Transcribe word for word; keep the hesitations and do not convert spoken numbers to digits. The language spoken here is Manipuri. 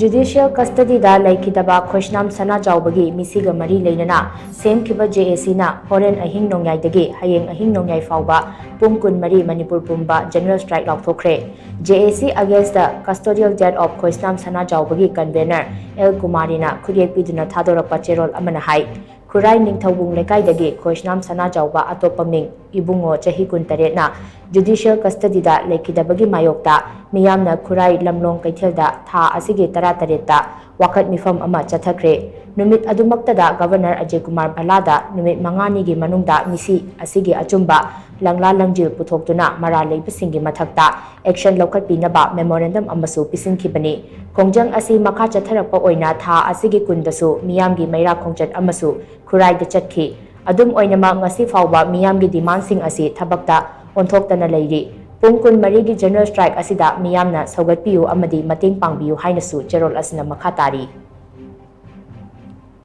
Judicial custodyꯗ ꯂꯩꯈꯤꯗꯕ ꯈꯣꯏꯁꯅꯥꯝ ꯁꯅꯥꯖꯥꯎꯕꯒꯤ ꯃꯤꯁꯤꯒ ꯃꯔꯤ ꯂꯩꯅꯅ ꯁꯦꯝꯈꯤꯕ JACꯅ ꯍꯣꯔꯦꯟ ꯑꯍꯤꯡ ꯅꯣꯡꯌꯥꯏꯗꯒꯤ ꯍꯌꯦꯡ ꯑꯍꯤꯡ ꯅꯣꯡꯌꯥꯏ ꯐꯥꯎꯕ ꯄꯨꯡ ꯀꯨꯟꯃꯔꯤ ꯃꯅꯤꯄꯨꯔ ꯄꯨꯝꯕ general strike ꯂꯥꯎꯊꯣꯛꯈ꯭ꯔꯦ꯫ JAC against the custodial death of Khoisnam ꯁꯅꯥꯖꯥꯎꯕꯒꯤ convener ꯑꯦꯜ ꯀꯨꯃꯥꯔꯤꯅ ꯈꯨꯠꯌꯦꯛ ꯄꯤꯗꯨꯅ ꯊꯥꯗꯣꯔꯛꯄ ꯆꯦꯔꯣꯜ ꯑꯃꯅ ꯍꯥꯏ, ꯈꯨꯔꯥꯏ ꯅꯤꯡꯊꯧꯕꯨꯡ ꯂꯩꯀꯥꯏꯗꯒꯤ ꯈꯣꯏꯁꯅꯥꯝ ꯁꯅꯥꯖꯥꯎꯕ ꯑꯇꯣꯞꯄ ꯃꯤꯡ ꯏꯕꯨꯡꯉꯣ ꯆꯍꯤ ꯀꯨꯟꯇꯔꯦꯠꯅ judicial custodyꯗ ꯂꯩꯈꯤꯗꯕꯒꯤ ꯃꯥꯌꯣꯛꯇ ꯃꯤꯌꯥꯝꯅ ꯈꯨꯔꯥꯏ ꯂꯝꯂꯣꯡ ꯀꯩꯊꯦꯜꯗ ꯊꯥ ꯑꯁꯤꯒꯤ ꯇꯔꯥꯇꯔꯦꯠꯇ ꯋꯥꯀꯠ ꯃꯤꯐꯝ ꯑꯃ ꯆꯠꯊꯈ꯭ꯔꯦ꯫ ꯅꯨꯃꯤꯠ ꯑꯗꯨꯃꯛꯇꯗ Governor ꯑꯖꯌ ꯀꯨꯃꯥꯔ ꯚꯜꯂꯥꯗ ꯅꯨꯃꯤꯠ ꯃꯉꯥꯅꯤꯒꯤ ꯃꯅꯨꯡꯗ ꯃꯤꯁꯤ ꯑꯁꯤꯒꯤ ꯑꯆꯨꯝꯕ ꯂꯪꯂꯥ ꯂꯪꯖꯤꯜ ꯄꯨꯊꯣꯛꯇꯨꯅ ꯃꯔꯥꯜ ꯂꯩꯕꯁꯤꯡꯒꯤ ꯃꯊꯛꯇ action ꯂꯧꯈꯠꯄꯤꯅꯕ memorandum ꯑꯃꯁꯨ ꯄꯤꯁꯤꯟꯈꯤꯕꯅꯤ꯫ ꯈꯣꯡꯖꯪ ꯑꯁꯤ ꯃꯈꯥ ꯆꯠꯊꯔꯛꯄ ꯑꯣꯏꯅ ꯊꯥ ꯑꯁꯤꯒꯤ ꯀꯨꯟꯗꯁꯨ ꯃꯤꯌꯥꯝꯒꯤ ꯃꯩꯔꯥ ꯈꯣꯡꯆꯠ ꯑꯃꯁꯨ ꯈꯨꯔꯥꯏꯗ ꯆꯠꯈꯤ꯫ ꯑꯗꯨꯝ ꯑꯣꯏꯅꯃꯛ, ꯉꯁꯤ ꯐꯥꯎꯕ ꯃꯤꯌꯥꯝꯒꯤ demandꯁꯤꯡ ꯑꯁꯤ ꯊꯕꯛꯇ ꯑꯣꯟꯊꯣꯛꯇꯅ ꯂꯩꯔꯤ꯫ ꯄꯨꯡ ꯀꯨꯟꯃꯔꯤꯒꯤ general strike ꯑꯁꯤꯗ ꯃꯤꯌꯥꯝꯅ ꯁꯧꯒꯠꯄꯤꯌꯨ ꯑꯃꯗꯤ ꯃꯇꯦꯡ ꯄꯥꯡꯕꯤꯌꯨ ꯍꯥꯏꯅꯁꯨ ꯆꯦꯔꯣꯜ ꯑꯁꯤꯅ ꯃꯈꯥ ꯇꯥꯔꯤ꯫